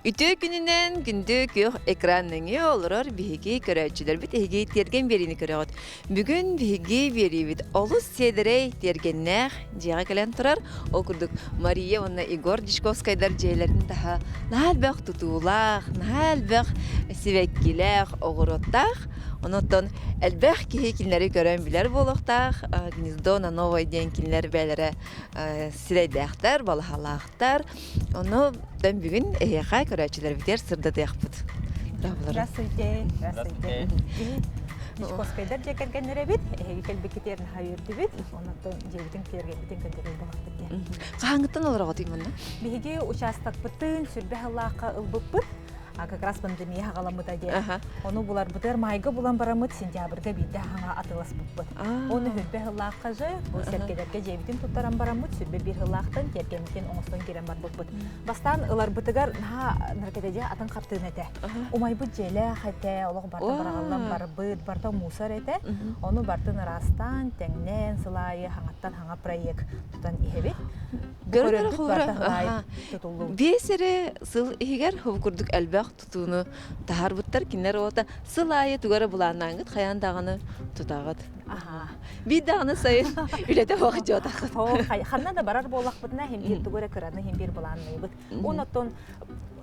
Үтүө күнүнэн күндү күөх экран нөҥүө олорор биһиги көрөөччүлэрбит эһиги тиэргэн биэриини көрөҕүт. Бүгүн биһиги биэриибит олус сиэдэрэй тиэргэннээх дьиэҕэ кэлэн турар. Ол курдук Мария уонна Егор Дьячковскайдар дьиэлэрин таһа наһаа элбэх тутуулаах, наһаа элбэх сибэккилээх, оҕуруоттаах. Онон элбэх киһи кинилэри көрөн билэр буолуохтаах. Гнездо на Новой диэн кинилэр бэйэлэрэ сирэйдээхтэр, балаһалаахтар. Ону бүгүн эһиэхэ көрөөччүлэрбитигэр сырдатыахпыт. Здравствуйте. Здравствуйте. Дьячковскайдар дьиэ кэргэннэр эбит. Эһиги кэлбиккитигэр наһаа үөрдүбүт. Онон дьиэбитин киэргэммитин көрдөрөр буолахпыт диэн. Хаһааҥҥыттан олороҕутуй манна? Биһиги учаастакпытын сүрбэ сыллаахха ылбыппыт. Как раз пандемия хаҕаламмыта диэн. Ону буларбытыгар маайга булан бараммыт сентябрьга биирдэ хаҥа атыыласпыппыт. Оны сүрбэ сыллаахха же бу сэргэлэргэ дьиэбитин туттаран бараммыт сүрбэ биир сыллаахтан тиэргэммитин оҥостон киирэн барбыппыт. Бастаан ыларбытыгар наһаа наркотедия атын хартыына этэ. Умайбыт дьиэлээх этэ, олох барыта быраҕыллан барбыт, барыта мусор этэ. Ону бартын ыраастаан, тэҥнээн сыл аайы хаҥаттан хаҥа проект тутан иһэбит. Көрөрбүт Биэс эрэ сыл иһигэр хобу курдук элбэх тутууну таһаарбыттар. Кинилэр уота сыл аайы тугу эрэ былааннааҥҥыт хайаан даҕаны тутаҕыт. Биир даҕаны сайын үлэтэ суох дьуотаххыт. Ханна да барар буоллахпытына иһин биир тугу эрэ кыраны иһин биир былаанныыбыт. Онон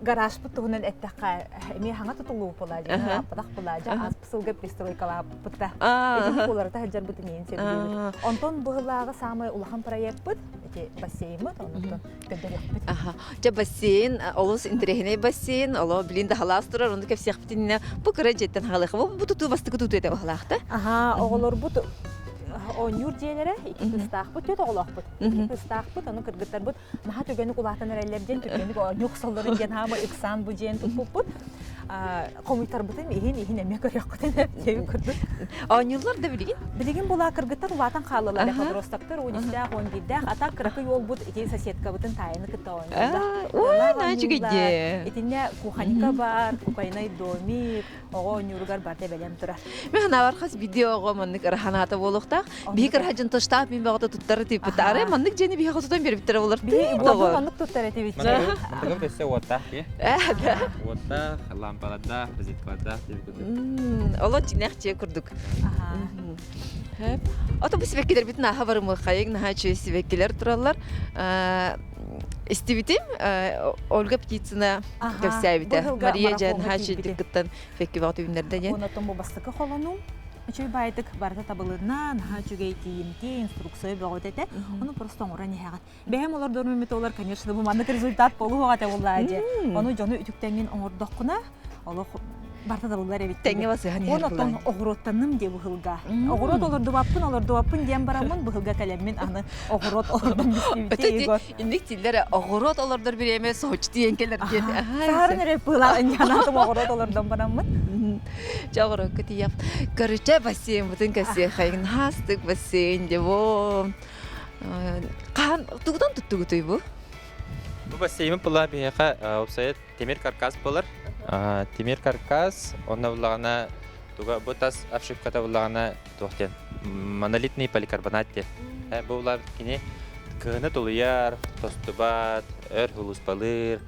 гаражпыт туһунан эттэххэ эмиэ хаҥа тутуллубут буолаа дьэ аппатах буолаа дьэ ааспыт сылга пристройкалаабыппыт ити кууларыта сылдьарбытын иһин сөбүлүүбүт. Онтон быһылааҕы саамай улахан проекпыт ити бассейммыт оннуттан көрдөрүөхпүт. Дьэ бассейн олус интэриэһинэй бассейн оло билин да халаас турар ону кэпсиэхпит иннинэ бу кыра дьиэттэн хаалыах бу тутуу бастакы тутуу этэ баһылаахта. Аха оҕолорбут оонньуур дьиэлэрэ икки кыыстаахпыт түөрт оҕолоохпут икки кыыстаахпыт ону кыргыттарбыт наһаа түгэнник улаатан эрэллэр диэн түргэнник оонньуу охсоллорун диэн хаама ыксаан бу дьиэн туппуппут хомуйтарбытым иһин иһин эмиэ көрүөххүтүн эптиэбит курдук оонньууллар да билигин билигин булаа кыргыттар улаатан хааллылар подростактар он үстээх он биирдээх а так кыракый уолбут ити соседкабытын таайыны кытта оонньууллар ой наачыгыйде итиннэ кухонька бар кукольный домик оҕо оонньууругар барыта бэлэм турар. Мен ханаабар хас биирдии оҕо маннык ыраһанаата буолуохтаах. Биһи кыраһа дьон таштаах мин бөҕөтө туттар типпит. Ары маннык дьиэни биһи тутан биэрбиттэрэ болар. Биһи уоту маннык туттар этибит. Мандыгым өссө уоттаах ки. Уоттаах, лампалардаах, розеткалардаах диэбит курдук. Оло дьинэх дьиэ курдук. Ото бу сибэккилэрбитин ааха барымыаххайыҥ, наһаа үчүгэй сибэккилэр тураллар. Истибитим, Ольга Птицына кэпсээбитэ. Мария дьэ наһаа үчүгэйдик кыттан феккибэҕэ түүннэрдэ диэн. Онтон бу бастакы холонуу үчүгэй баайдык барыта табылынна, наһаа үчүгэй тиийимтиэ, инструкция бөҕөтө этэ. Ону просто оҥорон иһэҕит. Бэйэм олордорум эмит олор, конечно, бу маннык результат буолуоҕа этэ буоллаа дьэ. Ону дьону үтүктэҥҥин оҥордоххуна, олох барыта табыллар эбит. Тэҥҥэ басыһан иһэр Онон оҕуруоттанным дии быһылга. Оҕуруот олордубаппын, олордубаппын диэн бараммын быһылга кэлэммин аны оҕуруот олордум бистибитэ Егор. Инник тиллэр оҕуруот олордор бириэмэ соһуччу тиийэн кэлэр диэн. Саһарын эрэ быылаах иньянаатым оҕуруот олордон бараммын. Чэ оҕуруокка тиийэм. Короче, бассейнбытын кэсиэхэйин хаастык бассейн дебо. Хаан тугутан туттугутуй бу? Бу бассейнмыт була биһиэхэ уопсайа тимир каркас буолар. Тимир каркас, онно буллаҕына туга бу тас обшивката буллаҕына туох диэн монолитный поликарбонат диэн. Бу булар кини кыһыны тулуйар, тостубат, өр хулуспалыыр,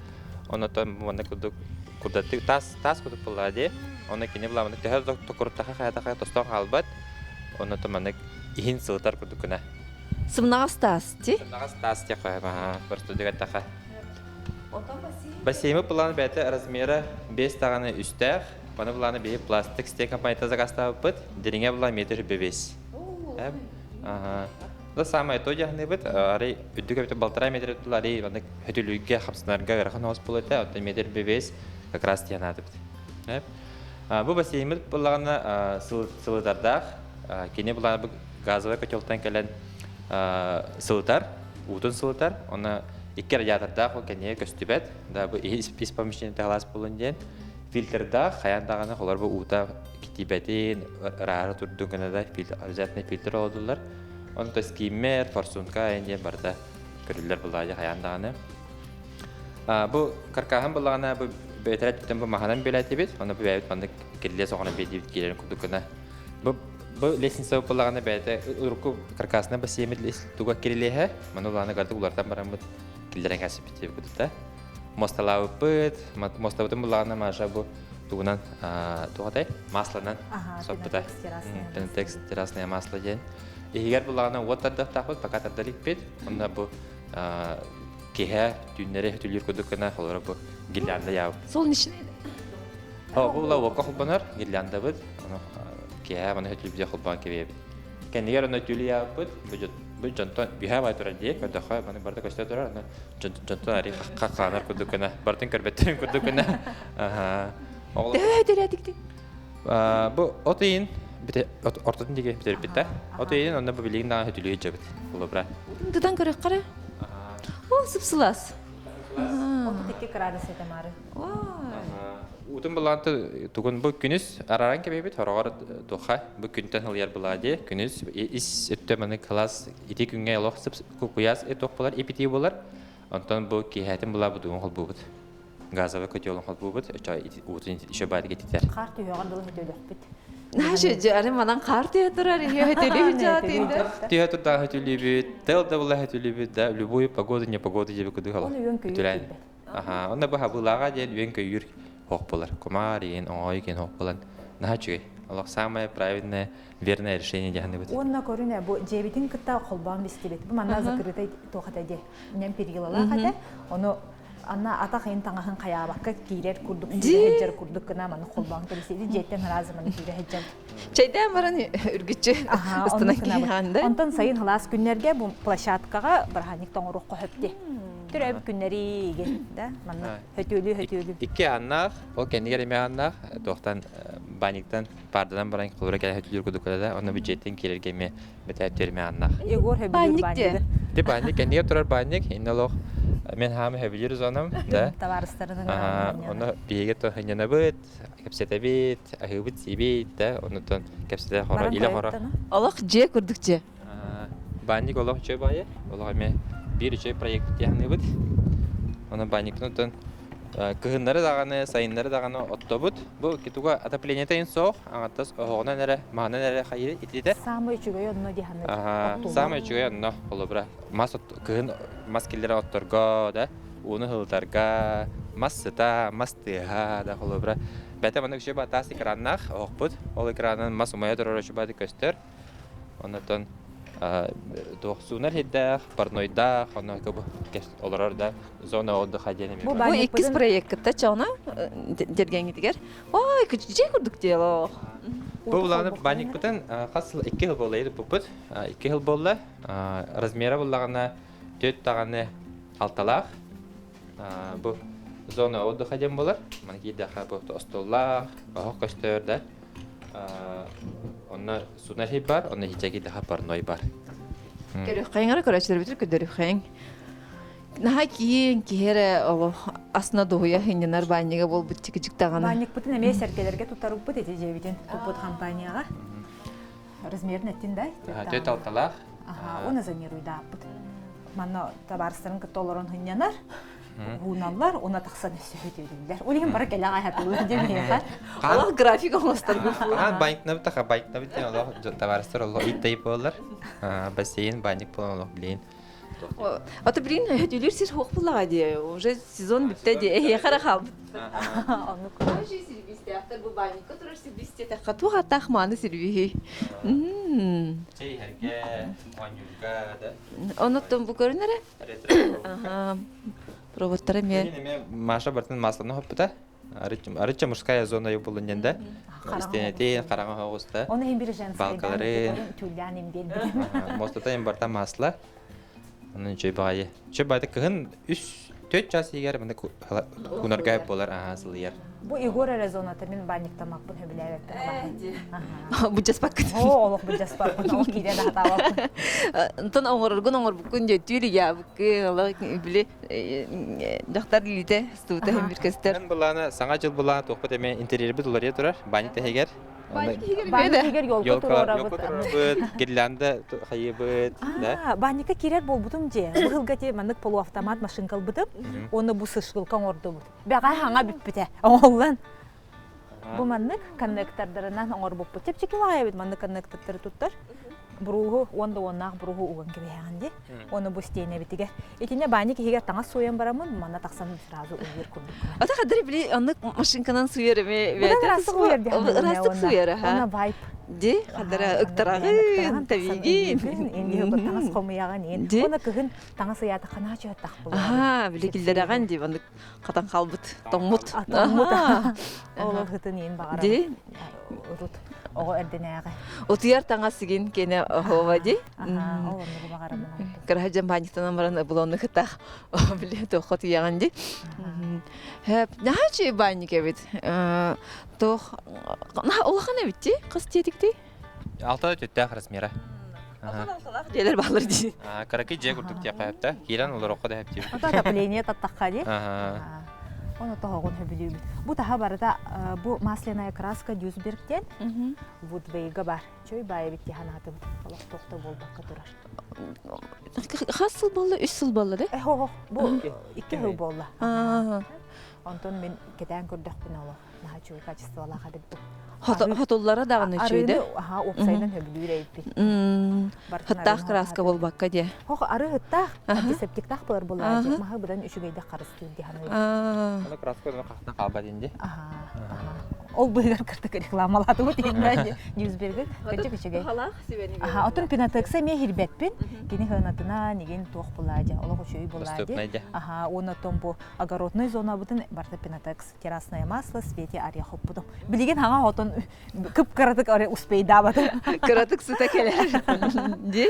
онотон манна курдук курдаттык таас таас курдук буоллаҕа дии. Онно кини буламаны төһө токуруттаха хайатаха тостон хаалбат. Онотон маннык иһин сылытар курдук гына. Сымнаҕас таас ти? Сымнаҕас таас диэххэ простудуга таха. Бассеймы план бэйэтэ размера 5 даҕаны үстээх. Маны былааны биһи пластик стен компанията заказтаабыппыт. Дириҥэ була метр бэбис. Да самое то дьаһаныыбыт, арай үрдүк эбитэ балтараа метр тула арай маннык хөтүлүүргэ хапсынарга ыарахан оҕус буолуо этэ, оттон метр бэбис как раз тиһанаатыбыт. Бу бассейммыт буллаҕына сылытардаах, кини булаана бу газовай котелтан кэлэн сылытар, уутун сылытар, онно икки радиатордаах ол кэннигэ көстүбэт, да бу ис помещение таһалаас буолун диэн фильтрдаах, хайаан даҕаны холор бу уута китибэтин, ыраары турдун гына да обязательно фильтр олодуллар. Онто скиммер, форсунка диэн барыта көрүллэр булаадьа хайаан даҕаны. Бу каркаһын буллаҕына бу бэйэтэрэ бүтэн бу маһынан билэтибит, онно бу бэйэбит маннык кирилиэс оҕонон биэрдибит киирэрин курдук гына. Бу бу лестница буллаҕына бэйэтэ урукку каркасына бассеймит туга кирилиэһэ, маны улаана гарды улартан бараммыт киллэрэн кээсиппит диэбит курдук да. Муосталаабыппыт, муостабытын буллаҕына Маша бу тугунан туох масланан соппута. Пенотекс террасное масло диэн. Иһигэр буллаҕына уот тардыахтаахпыт, пока тарда иликпит. Онно бу киһэ түүннэри өтүлүүр курдук гына холоро бу гирлянда яабыт. Солнечный. О, бу була уокка холбонор гирляндабыт. Ону киһэ маны өтүлүүр холбоон кэбиэбит. Кэннигэр ону өтүлүү яабыт. Бу дьонтон бүһэ бай турар дии көрдөххө маны барыта көстө турар. Аны дьонтон ари хаххаанар курдук гына бартын көрбөттөрүн курдук гына. Аха. Төһө өтүлээтикти? Бу от ыйын ортотун диэки бүтэрбит да. От ыйын онно бу билигин даҕаны өтүлүү сылдьабыт. Холобура. Тутан көрөххө О, сып-сылаас. 32 градус этэ маары. Утун былаанты тугун бу күнүс араран кэбиэбит хороҕор туха бу күнтэн ылыйар былаа дии күнүс ис өттө маны кылаас ити күҥҥэ олох сып куйаас туох болар ипитии болар онтон бу киэһэтин былаа бутугун холбуубут газовый котелун холбуубут уутун еще баатыга ититэр Хаар түһүөҕэр дылы хөтөлөхпүт. Наша жары манан хаар түһэ турар иһэ хөтөлүү жаатыйда. Түһэ турдаах хөтөлүүбүт, тыл да була хөтөлүүбүт да любую погоду не погоду диэби кудук Оны үөн көйүүр Аха, онно бу хабылаага диэн үөн көйүүр хоох болар. Кумаар иин, оҥоой иин хоох болан. Наһаа үчүгэй. Олох самое правильное, верное решение диэханыбыт. Уонна көрүнэ бу дьиэбитин кытта холбоон бистибит. Бу манна закрытай туох этэ дии. Нем перилалаах этэ. Ону Анна атах ин таҥаһын хайаабакка киирэр курдук сүүрэ сылдьар курдук гына маны холбоон кэбисиэди дьиэттэн ыраазы маны сүүрэ сылдьар. Чэйдээн баран үргүччү ыстынан киһиһаанда. Онтон сайын халаас күннэргэ бу площадкаҕа бырааһынньык тоҥоруохха хөптү. Төрөөбүт күннэри да манна хөтүөлүү хөтүөлүү. Икки ааннаах, ол кэннигэр эмиэ ааннаах, туохтан баниктан паарданан баран холура кэлэ хөтүлүүр курдук да, онно бюджеттен киирэргэ эмиэ бэтээт түөрмэ ааннаах. Егор хөбүлүүр банник. Ти банник кэннигэр турар банник, инне олох мен хаамы хөбүлүүр зонам, да. Табаарыстарын Ону биһиги то хынньанабыт, кэпсэтэбит, аһыыбыт, сиибит, да, онутон кэпсэтэ хоро, илэ хоро. Олох дьиэ курдук дьиэ. Банник олох үчүгэй баайы, олох эмиэ биир үчүгэй проект тиэхныыбыт. Ону банникпын оттон кыһыннары даҕаны, сайыннары даҕаны оттобут. Бу туга отоплениета ин суох, аҥаттас оһоҕунан эрэ, маһынан эрэ хайыы ититэр. Саамай үчүгэй онно диһаны. Саамай үчүгэй онно, холобура. Мас кыһын мас киллэрэ отторго да, ууну һылытарга, мас сыта, мас тыаһа да холобура. Бэтэ маннык үчүгэй батаас экраннаах оһохпут. Ол экранынан мас умайа турар үчүгэй көстөр. Оннотон туох суунар сирдээх, парнойдаах, онно олорор да зона отдыха диэн эмиэ. Бу иккис проекткытта чоно дергеңитигер. Ой, дьиэ курдук дело. Бу улааны банникпытын хас сыл икки жыл буолла пуппут. Икки жыл буолла. Размера буллаҕына төрт даҕаны алталаах. Бу зона отдыха диэн буолар. Маны киирдэххэ бу остуоллаах, оһох көстөр да. Онно сунархи бар, онно хичэки даха парной бар. Көрүөххэйиҥ эрэ көрөөччүлэрбитин көрдөрүөххэйиҥ. Наһаа киин киһи эрэ олох асына дуһуйа хинньанар баанньыга буолбут чикичик даҕаны. Баанньыкпытын эмиэ сэргэлэргэ тутарбыт ити дьиэбитин туппут компанияҕа. Размерин эттин да? Төт алталаах. Аха, уонна зонируйдааппыт. Манна табаарыстарын кытта олорон хынньанар. Ууналлар, уна тахсан өссө хөтүрүллэр. Ол иһин бары кэлэ аҕай диэн миэхэ. Олох график оҥостор. Аан банникнабыт таха банникнабыт диэн олох табаарыстар олох ит тайып буолалар. Бассейн банник буолан олох билин. Ото билин хөтүлүр сир хуох буллаҕа дии. Уже сезон бүттэ дии. Эһиэхэ эрэ хаалбыт. Оннук. Сервистээхтэр бу банникка турар сервистиэтэххэ туох аттаах мааны сервиһий. Чэй иһэргэ, оонньуурга да. Онуттан бу көрүн эрэ. Роботтара эмиэ. Маша бартын масланы хоппута. Арычча мужская зона булун диэн да. Истэнэтин, хараҥа хоҕуста. Оны иһин бир женская Балкалары. Түүллээн им биэрбит. Мостата им барта масла. Онон үчүгэй баҕайы. Үчүгэй баҕайы кыһын үс төрт час иһигэр маны кунарга буолар аһаа сылыйар. Бу Егор эрэ зоната мин банниктаммаппын сөбүлээбэппин. Былдьаспаккын. Оо, олох былдьаспаппын, ол киирэ да хатаабаппын. Онтон оҥороргун оҥорбуккун дьэ түүл ыйаабыккын, олох били дьахтар илиитэ стуута иһин бир көстөр. Былаана саҥа дьыл былаана туохпут эмиэ интерьербит уларыйа турар, банник тэһигэр. Банник иһигэр елка туруорабыт. Туруорабыт, гирлянда хайыбыт, да. Банникка киирэр буолбутум дьиэ. Быһылга ти маннык полуавтомат машинка ылбытым. Уонна бу сышкылка оҥордубут. Бэҕэ хаҥа бүппүтэ. Оҥоллон. Бу маннык коннектордарынан оҥорбуппут. Чэпчэки баҕайы эбит маннык коннектордары туттар. Бурууһу уон да уоннаах бурууһу уган кэбиһэҕин дии. Оны бу стенэбитигэр. Итиннэ баанньык иһигэр таҥас сууйан бараммын, манна тахсан сразу уйар курдук. Ата хадыр били оннук машинканан суйар эми Быдан ыраастык уйар дии Ыраастык суйар аха. Она вайп. Ди хадара ыктарагын, табигин. Инди таҥас хомуйаҕын ин. Оны кыһын таҥас ыйаатаххына чыһаттах булар. Аха, били киллэрэҕин ди оннук хатан хаалбыт, тоҥмут. Тоҥмут. Ол ыһытын иин баҕарабын. Ди Урут оҕо эрдинээҕи. Утуйар таҥас сигин кене оһуоба ди. Ол оннугу баҕарабын. Кыраһа дьампаанньыктанан баран булонну кытах били туохха утуйаҕын ди. Наһаа үчүгэй баанньык эбит. Туох улахан эбит ди? Хас диэтикти? Алта төттөөх размера. Алталаах дьиэлэр бааллар дии. Кыракый дьиэ курдук диэххэ сөптө. Киирэн олороххо да сөп Ото отопление таттахха дии. Ону тоһоҕун хөбүлүүбүт. Бу таһа барыта бу масляная краска Дюсбергтен Вудвейга бар. Чөй баайы бит ханаатыбыт. Олох тохто буолбакка турар. Хас сыл буолла? Үс сыл буолла да? Э, бу икки сыл буолла. Онтон мин кэтээн көрдөхпүнэ олох наһаа үчүгэй качестволаах эбит бу. Хотуллара даҕаны үчүгэй Аха, уопсайынан сөбүлүүр эбиппит. Хыттаах краска буолбакка диэ. Хох ары хыттаах, антисептиктаах болар булаа дии. Маһы быдан үчүгэйдик харыстыыр дии саныыбын. Аны краска ону хахтан хаалбат инди. Ол быһыгар кыртык рекламалаатыбыт инна Ньюсберги кырдьык үчүгэй. Аха, отун Пинатекса эмиэ хирбэппин. Кини хыанатына нигин туох булаа дии, олох үчүгэй булаа дии. Аха, уонна оттон бу огородный зонабытын барта Пинатекс террасное масло свете орех оппутум. Билигин хаҥа хотон кып-кыратык ори успейдаабатым. Кыратык сыта кэлэр. Ди?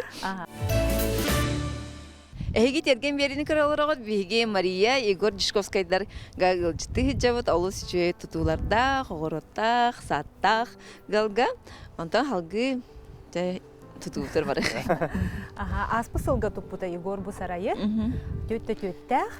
Эһиги тиэргэн биэриини көрө олороҕут биһиги Мария, Егор Дьячковскайдарга ыалдьыттыы сылдьабыт олус үчүгэй тутуулардаах, оҕуруоттаах, сааттаах ыалга. Онтон салгыы тутуутар бары. Аха, ааспыт сылга туппута Егор бу сарайы. Түөттэ түөттээх.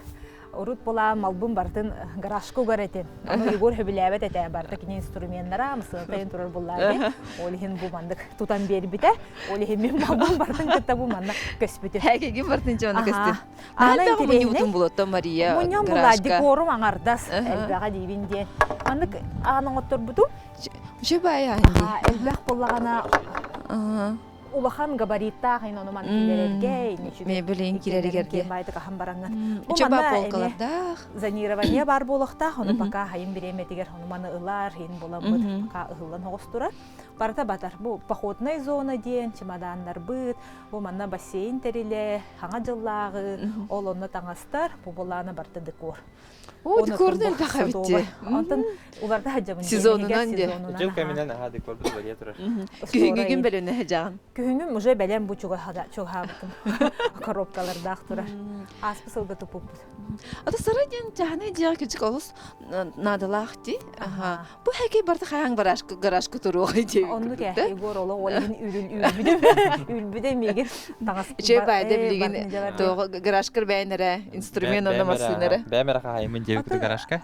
Урут була малбын бартын гаражка угар этим. Ону Егор хөбүлээбэт этэ. Барта кини инструменнара, мысыатайын турар буллаады. Ол иһин бу мандык тутан биэрбитэ. Ол иһин мин малбын бартын кытта бу манна көспүтү. Хэкигин бартын чону көстү. Ана Наһаа мунньубутун булоттон Мария Мунньон була декорум аңардас элбэҕэ диибин диэн. Маннык аан оҥотторбутум. Үчүгэй Элбэх буоллаҕына улахан габариттаах ин ону маны киллэрэргэ мебелин кирэригэргэ баайтык ахан бараҥҥын Үчүгэй полкалардаах зонирование бар буолуохтаах ону пока хайын бириэмэтигэр ону маны ылар иһин буламмыт пока ыһыллан оҕустурар барыта батар бу походная зона диэн чемоданнарбыт бу манна бассейн тэрилэ хаҥа дьыллааҕы ол онно таҥастар бу булаана барыта декор Оо, декорда элбэх эбит дии. Онтон уларда сылдьабын. Сезонунан дии. Дьыл кэминэн аһаа декорбут уларыйа турар. Күһүҥҥүгүн бэлэмнэ сылдьаҕын. Күһүҥҥүм уже бэлэм бу чугаһаабытым. Коробкалардаах турар. Ааспыт сылга туппуппут. Ата сарай диэн чаһынай дьиэҕэ кырдьык олус наадалаах дии. Аха. Бу хэкэй барыта хайаан гаражка гаражка туруоҕай диэбит Оннук ээ, Егор олох ол иһин үрүл үүрбүтүм. Үүрбүтэ миигин таҥас Үчүгэй баайда билигин туох гаражкар бэйэн эрэ инструмент онно массыына эрэ. Бэйэм эрэ хаһаайыммын диэбит гаражка.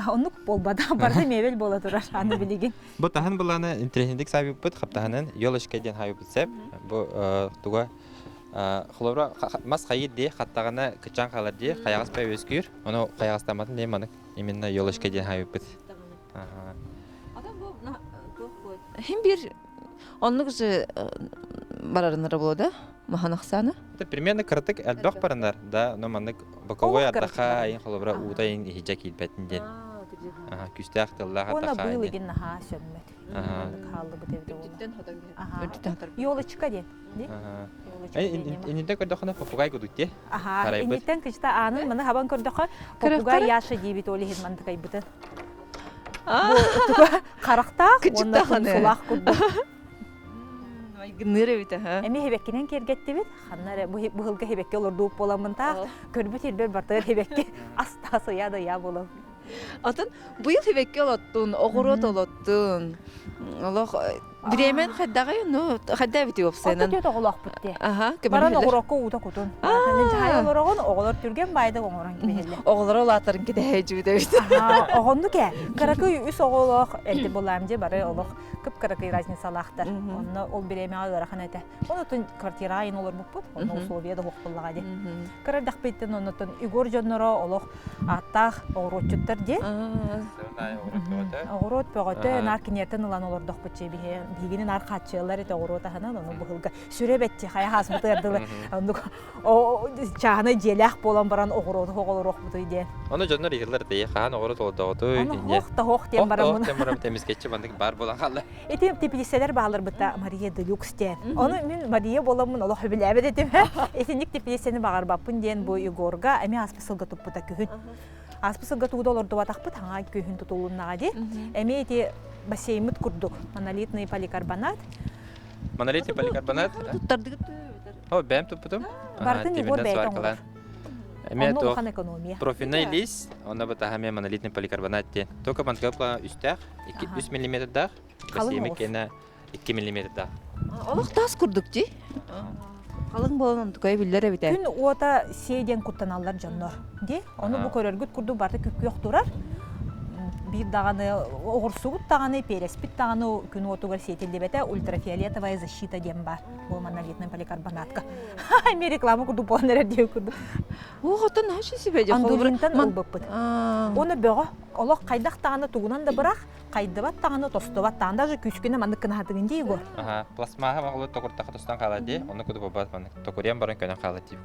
Оннук буолбата. Барыта мебель буола турар аны билигин. Бу таһын былааны интэриэһинэйдик саайбыппыт хаптаһынан елочка диэн хаайбыт сеп. Бу туга холобура мас хайыр дии хаттаҕына кычаан хаалар дии хайаҕас бай үөскүүр. Ону хайаҕастамматын диэн манык именно елочка диэн хаайбыппыт. Хим бир оннук же барарынара буолуо да махан ахсаана? Это примерно кыратык элбэх баранар да, но маннык боковой ардаха айын холобура уута айын иһдьэ киирбэтин диэн. Күүстээх тыллаах Уонна ардаха быыл диэн. игин наһаа сөммөт. Маннык хааллыбыт эбит уола. Елочка диэн. Иннинтэн көрдөххүнэ попугай кудук дии. Аха, инниттэн кычта аанын маны хабан көрдөххө попугай Яша диибит ол иһин мантыкайбытын. Бу харахтаах уонна тумсулаах курдук. Майгынныыр эбит аха. Эми хебеккинен киэргэттибит. Ханна эрэ быһылга хебекке олордууп буоламмын таах көрбүт ирбэр бартыгар хебекке астаа сыйа да я буолам. Атын быйыл хебекке олоттун, оҕуруот олоттун. Олох Бириэмэн хайдаҕый? Ну, хайда эбитий уопсайынан? Отут түөрт оҕолоохпут дии. Аха, Баран оҕурокко уута кутун. Дьаһайа олороҕун, оҕолор түргэн баайдык оҥорон кэбиһэллэр. Оҕолоро улаатарын кэтэһээдьибит эбит. Оҕоннук ээ. Кыракый үс оҕолоох эрди булаам дьэ бары олох кып-кыракый разницалаахтар. Онно ол бириэмэҕэ ыарахан этэ. Онутун квартира айын олорбуппут. Онно условия да суох дии. Кыра эрдэхпиттэн оннуттан Егор дьонноро олох ааттаах оҕуруотчуттар дии. Оҕуруот бөҕөтө, наар киниэртэн ылан олордохпут чэбиһэ. Биһигини наар хааччыйаллар этэ оҕуруот аһынан, ону быһылга сүрэ бэтти хайа хаасмытыгар дылы оннук чааһынай дьиэлээх буолан баран оҕуруоту оҕолоруохпутуй диэн. Ону дьоннор ыйыллар дии, хаһан оҕуруот олордоҕутуй Ону хоох да хоох диэн бараммын. Хоох диэн бараммын эмискэччи маннык баар буолан хаалла. Ити теплицэлэр бааларбыта Мария Делюкс диэн. Ону мин Мария буоламмын олох сөбүлээбэт этим. Итинник теплицэни баҕарбаппын диэн бу Егорга эмиэ ааспыт сылга туппута күһүн. Ааспыт сылга тугу да олордубатахпыт, хаҥа күһүн тутулуннаҕа дии. Эмиэ ити бассейммыт курдук монолитный поликарбонат. Монолитный поликарбонат? Туттардыгыт О, бэйэм туппутум. Барытын Егор бэйэтэ оҥорор. Эмиэ Онно улахан экономия. Профильный лист, онно бытаха эмиэ монолитный поликарбонат диэн. Только мантыга үстээх, 3 миллиметрдаах, бассеймы киэнэ 2 миллиметрдаах. Олох таас курдук дии. Халыҥ буолан онтукайа биллэр эбитэ. Күн уота сиэ диэн куттаналлар дьоннор. Ди, ону бу көрөргүт курдук барыта күккүөх турар. Биир даҕаны оҕурсубут даҕаны, переспит даҕаны күн уотугар сиэтиллибэтэ ультрафиолетовая защита диэн баар. Бу монолитный поликарбонатка. Эмиэ реклама курдук буолан эрэр диэн курдук. Оо, оттон наһаа сүбэ дьэ. Андулинтан ылбыппыт. Оны бөҕө олох хайдах даҕаны тугунан да бырах, хайдыбат даҕаны тостубат даҕаны даже күскүнэ маннык гынаһатыгын дии Егор. Аха, пластмаһа маҕылы токуртаха тостон хаалар дии, онно куду бабат маннык токуриан баран көнөн хаалар дии.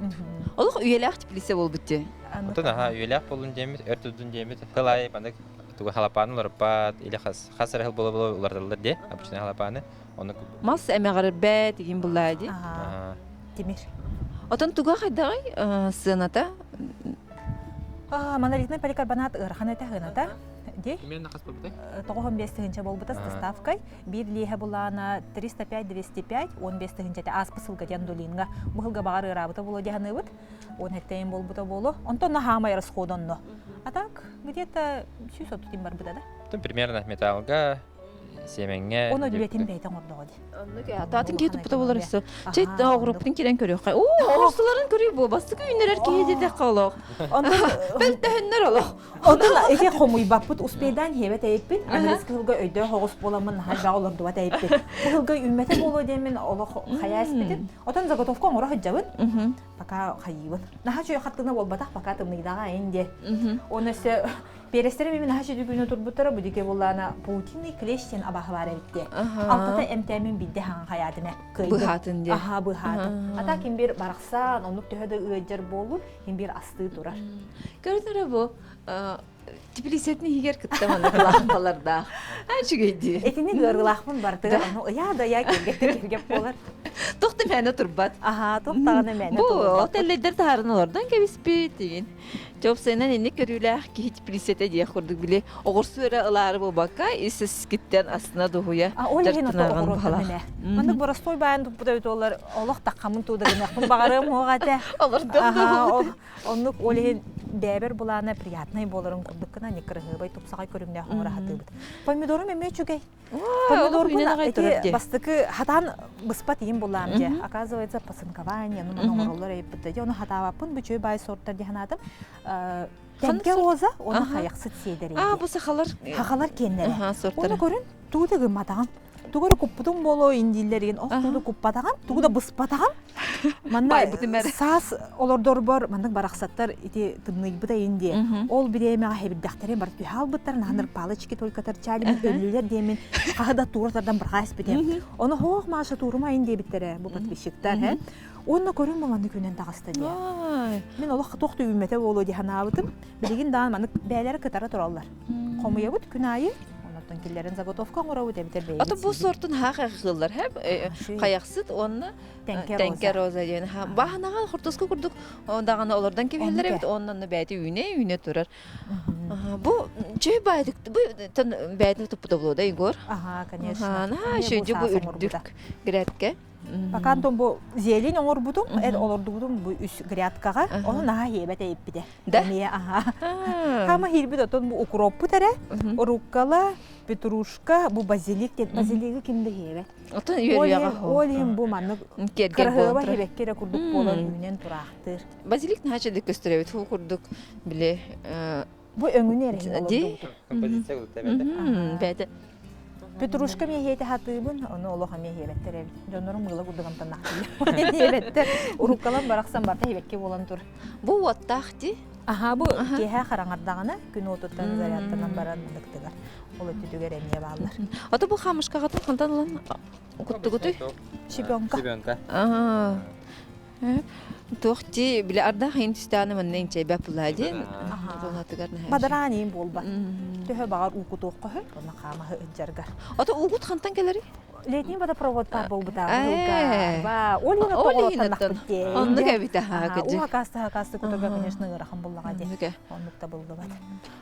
Олох үйэлээх теплица буолбут дии. Отон аха үйэлээх болун диэмит, өр турдун диэмит, хыл аайы маннык тугу халапааны уларыппат, или хас хас эрэ хыл буола буола уларыталлар дии, обычный халапааны. Онно Мас эмэҕирбэт игин буллаа дии. Тимир. Отон туга хайдаҕый сыаната? Монолитный поликарбонат ыарахан этэ сыаната. Ди. Примерно хас буолбутай? 95 тыһыынча буолбута с доставкой. Биир лиэһэ булаана 305-205, 15 тыһыынча ааспыт сылга диэн Дулинга. Бу сылга баҕар ыараабыта буолуо дии саныыбыт. 17 буолбута буолуо. Онтон наһаамай расход онно. А так, где-то 130 тин барбыта да? Примерно металлга сиэмэҥҥэ Оны үлэтин бэйэтэ оҥордоҕо дии. Оннук таатын киһи туппута буолар өссө. Чэй оҕуруоппутун киирэн көрүөххэ. Оо, оҕурсуларын көрүү буо бастакы үүннэрэр киһи диэтэххэ олох. Бөлтөһөннөр олох. Онтон ити хомуйбаппыт успейдаан хиэбэт эйиппит. Аныгыс кыһылга өйдөөх оҕус буоламмын наһаа элбэх олордубат эйиппит. Бу кыһылга үүммэтэ буолуо диэммин олох хайаа испитим. Отон заготовка оҥоро сылдьабын. Пока хайыыбын. Наһаа үчүгэй хартыына буолбатах, пока тымныйдаҕа айын диэ. Оны өссө Перестэрэ мин наһаа сүдүгүнү турбуттара бу дике буллаана паутинный клещ диэн абааһы баар эбит диэ. Алтата эмтээмин бидде хаҥан хайаатым ээ. Кыайдым. Быһаатын диэ. Аха быһаатым. Ата ким бир барахсан оннук төһө да ыалдьар буоллун, ким бир астыы турар. Көрүнэрэ бу теплицэтин иһигэр кытта маннык лаампалардаах. Үчүгэй дии. Итини ыарыылаахпын бартыгар ону ыйаа да ыйаа киргэттэ киргэп буолар. Туох да мээнэ турбат. Аха, туох даҕаны мээнэ Бу турбат. отеллейдер таһарын олордон кэбиспит игин. Чопсайынан инник көрүүлээх киһи теплицэтэ диэх курдук били оҕурсу эрэ ылаары буолбакка ис искиттэн астына дуһуйа А ол иһин ото дьарыктанаҕын оҕуруоттан баҕалаах. эмэ. Маннык боростуой баайын туппута эбит олар олох таххамын тууда гыныахпын баҕарыам уоҕа этэ. Олордон Аха, ол оннук ол иһин бэйэбэр былаана приятнай буоларын курдук гына кырыһыабай тупсаҕай көрүҥнээх оҥоро сатыыбыт. Помидорум эмиэ үчүгэй. Помидорбун ити бастакы хатаан быспат иим булаам дьэ. Оказывается, пасынкование, ну маны оҥороллор эйиппит дьэ. Ону хатаабаппын бу үчүгэй баай сорттар дии санаатым. Тэнкэ роза, оны хайахсыт сиэдэрэй. А, бу сахалар. Сахалар киэннэрэ. Оны көрүн, тугу да гымматаҕым. Тугу эрэ куппутум буолуо индииллэригин, ох тугу да куппатаҕым, тугу да быспатаҕым. Манна саас олордорбор маннык барахсаттар ити тымныйбыт айын диэ. Ол бириэмэҕэ хэбирдэхтэрин бар түһэ албыттар, наһаныр палочки только торчали өллүлэр диэмин хаһы да туура тардан барҕаа испитим. Ону хоох Маша туурум айын диэбиттэрэ бу подписчиктар һэ. Уонна көрүм бу маннык күнэн таҕыста диэ. Мин олох туох да үүммэтэ буолуо дии санаабытым. Билигин даҕаны маннык бээлэрэ кытара тураллар. Хомуйабыт күн аайы Онтон киллэрин заготовка оҥоробут эбэтэр бэйэбит Ото бу сортун хаах ыыллар һэп хайахсыт уонна тэҥкэ роза диэн бааһынаҕа хортуоска курдук даҕаны олордон кэбиһэллэр эбит уонна онно бэйэтэ үүнэ үүнэ турар. Бу чөй баайдык бу бэйэтин туппута буолуо да Егор? Ага, конечно. Наһаа үчүгэй бу үрдүк грядка. Пока Антон бу зелень оҥорбутум, эр олордубутум бу үс грядкаҕа, ону наһаа иэбэт эйиппитэ. Да? Эмиэ аха. Хама хиирбит отон бу укроппут эрэ, руккола, петрушка, бу базилик диэн базилигы ким да иэбэт. Отон үөрүйэҕэ Ол иһин бу маннык кыраһыаба хибэкки эрэ курдук буолан үүнэн тураахтыыр. Базилик наһаа чэдик көстөр эбит, ху курдук били Бу өҥүнү эрэ Ди? Композиция курдук эбэтэ. Бэйэтэ. Петрушка миэһиэтэ хатыыбын, ону олох эмиэ иһиэбэттэр эбит. Дьоннорум ыала курдук амтаннаахтыыр. Иһиэбэттэр. Уруккалан барахсан барта иһибэккэ буолан тур. Бу уоттаах ди? Аха, бу киэһэ хараҥардаҕына күн уотуттан зарядтанан баран ныктыгар. Ол өттүтүгэр эмиэ бааллар. Ото бу хамышкаҕытын хантан ылан куттугутуй? Щебенка. Щебенка. Аа. Туох ти били ардаах иин түстэҕинэ манна инчэйбэт булаа диэн туонатыгар Бадараан иин буолбат. Төһө баҕар уу кутуохха сөп, онно хаамаһы ыдьаргар. Ото уугут хантан кэлэрий? Летний водопровод баар буолбута быһылга. Ба, ол иһин тоҕолоттоннахпыт дии. Оннук эбит аһаа кыдьык. Уу акаасты кутарга, конечно, ыарахан буллаҕа дии. Оннук табыллыбат.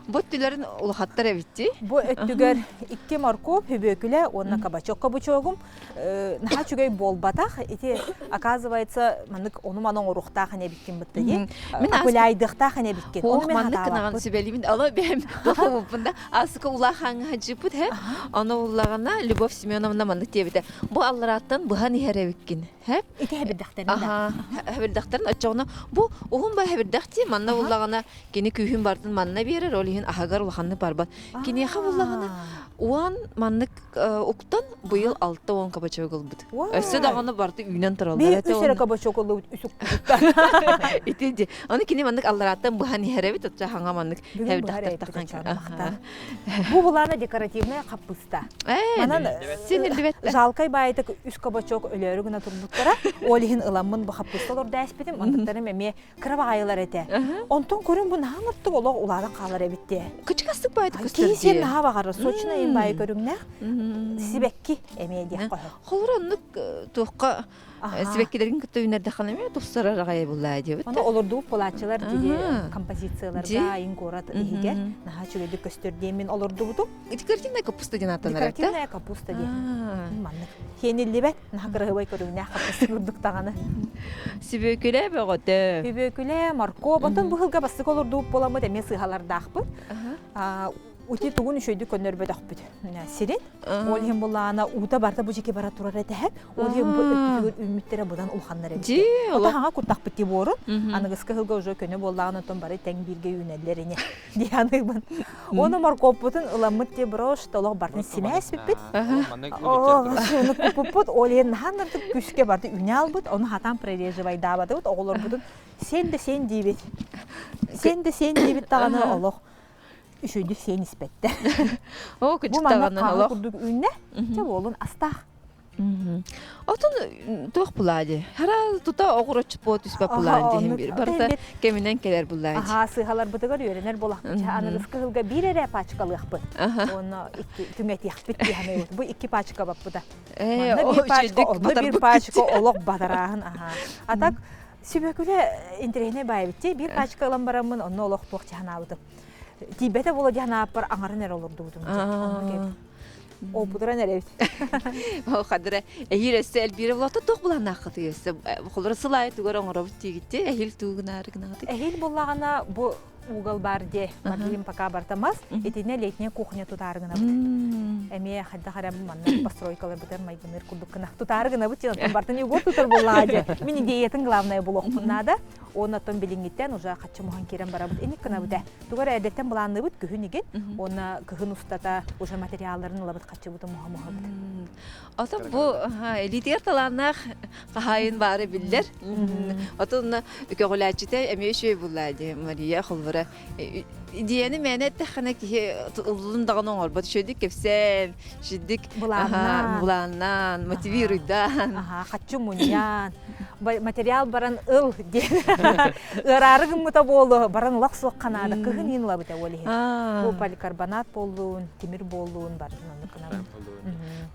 Бу өттүлэрин улахаттар эбитти. Бу өттүгэр икки моркуоп, хүбүөкүлэ уонна кабачок. Кабачогум наһаа үчүгэй буолбатах. Ити, оказывается, маннык ону-маны оҥоруохтаах ини эбиккин бытта дии. Мин акуляйдыахтаах ини эбиккин. Ону мен маннык гынаҕын сүбэлиибин. Ало бэйэм туохубуппун да асыка улаахаҥҥа хадьыппыт һэ. Ону уллаҕына Любовь Семеновна маннык диэбитэ. Бу алларааттан быһан иһэр эбиккин. Һэ? Ити хэбирдэхтэрин да. Хэбирдэхтэрин оччоҕуна бу уһун ба хэбирдэх дии манна уллаҕына кини күүһүн бартын манна биэрэр, ол иһин аһыгар улаханнык барбат. Киниэхэ буллаҕына уон маннык уктан быйыл 60 кабачок ылбыт. Өссө даҕаны барыта үүнэн тураллар. Биир үс эрэ кабачок ыллыбыт үс укпутуттан. Ити ди. Аны кини маннык алларааттан быһан иһэр эбит, оччо хаҥа маннык Бу булаана декоративная хаппыста. Манан син жалкай баайтык үс кабачок өлөөрү гына турбуттара. Ол иһин ыламмын бу хаппыста олордо эспитим. Онтуктарым эмиэ кыра баҕайылар этэ. Онтон көрүн бу наһаа ыртык олох улаатан хаалар эбит дии. Кычыкастык баайты көстөр Киһи наһаа баҕарар, сочно им баайы көрүҥнээх сибэкки эмиэ диэх хоһо. Холур оннук туохха сибэккилэрин кытта үүнэрдэххинэ эмиэ тупсарар аҕай буллаа диэбит. Ону олордубут буолааччылар дири композицияларга айын куорат иһигэр наһаа үчүгэйдик көстөр диэн мин олордубутум. Декоративная капуста диэн ааттанар этэ. Декоративная капуста диэн. Маннык. Хиэниллибэт, наһаа кыраһыбай көрүҥнээх хаппыста курдук даҕаны. Сүбүөкүлэ бөҕөтө. Сүбүөкүлэ, моркуоп. Онтон быһылга бастакы олордубут буоламмыт эмиэ сыыһалардаахпыт. Ути тугун үчүгэйдик көннөрбөтөхпүт сирин. Ол иһин буллаана уута барыта бу дьики бара турар этэһэ. Ол иһин бу өттүгэр үүммүттэрэ быдан улаханнар эбит. Ото хаҥа куттахпыт ти буорун. Аныгыскы сылга уже көнө буоллаҕын онтон бары тэҥ бииргэ үүнэллэр ини дианыыбын. Ону моркуоппутун ыламмыт ти брош толох бартын симээс бүппүт. Ону куппуппут ол иһин наһаа нардык күскэ барды үүнэ албыт. Ону хатаан прореживайдаабатыбыт оҕолорбутун сен да сен диибит. Сен да сен диибит даҕаны олох үчүгэйдик сиэн испэттэр. Оо, Бу манна хааһы курдук үүннэ, чэ буолун астаах. Отун туох булаа дии. Хара тута оҕуроччут буо түспэт булаан диһин бир. Барыта кэминэн кэлэр булаа дии. Аха, сыыһаларбытыгар үөрэнэр буолахпыт. Аныгыскы сылга биир эрэ пачкалыахпыт. Уонна икки түҥэтиэхпит дии Бу икки пачка баппыта. Манна биир пачка, онно биир пачка олох батарааһын аха. А так Сүбөкүлэ интэриэһинэй баайбыт биир пачка ылан бараммын онно олох туох дьаһанаабытым. Тиийбэтэ буола дьаһанааппар аҥарын эрэ олордубутум. Опутуран эрэбит. Хадыра эһиил өссө элбиирэ булата туох буланааххытый өссө холоро сыл аайы тугар оҥоробут диигитти эһиил туугунаары гынаҕытый. Эһиил буллаҕына бу угол бар де Марлин пока бартамас итинне летняя кухня тутаары гынабыт. Эмиэ хайдах эрэ манна постройкаларбытын майгыныыр курдук гына тутаары гынабыт диэн бартын Егор тутар буоллаҕа дьэ. Мин идеятын главное булуохпун наада. Уонна оттон билиҥҥиттэн уже хаччы муһан киирэн барабыт иник гынабыт ээ. Тугу эрэ эрдэттэн былаанныыбыт күһүн игин уонна кыһын устата уже материалларын ылабыт хаччыбытын муһа муһабыт. Ото бу элитигэр талааннаах хаһаайын баара биллэр. Отон көҕүлээччитэ эмиэ үчүгэй буллаа дии Мария холбура. Идеяны мээнэ эттэххинэ киһи ыллын даҕаны оҥорбот. Үчүгэйдик кэпсээн, үчүгэйдик былааннаан, мотивируйдаан. Хаччы мунньаан, материал баран ыл диэн. Ыараары гыммыта буолу, баран ылах суох ханаада кыһын иин ылабыта ол иһин. Бу поликарбонат буоллун, тимир буоллун, барын оннук гынабыт.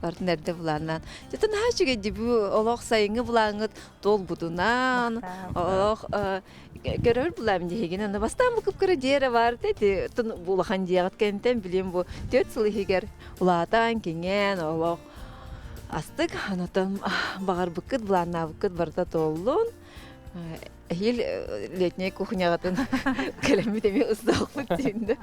Бартын эрдэ былааннаан. Дьэ наһаа үчүгэй дии бу олох сайыҥҥы былааҥҥыт туолбутунан, олох көрөр булаам диһигин. Аны бастаан бу кып-кыра дьиэ бар ити улахан дьиэҕит кэнтэн билим бу 4 сыл иһигэр улаатан, киҥээн, олох астык. Анатон баҕарбыккыт, былааннаабыккыт барыта туоллун. Эһиил летняй кухняҕытын кэлэммит эмиэ ыстаахпыт диинде.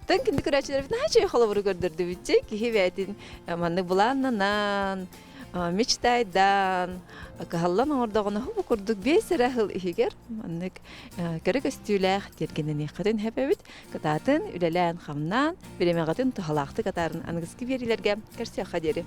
Тан кинди көрөөччүлэрбит наһаа үчүгэй холобуру көрдөрдүбүтчэ киһи бэйэтин маннык былааннанан, мечтайдан, кыһаллан оҥордоҕуна бу курдук биэс эрэ сыл иһигэр маннык кэрэ көстүүлээх тиэргэнэниэххитин сөп эбит. Кытаатын, үлэлээн-хамнаан, бириэмэҕитин туһалаахтык атаарын аныгыскы биэриилэргэ көрсүөххэ диэри.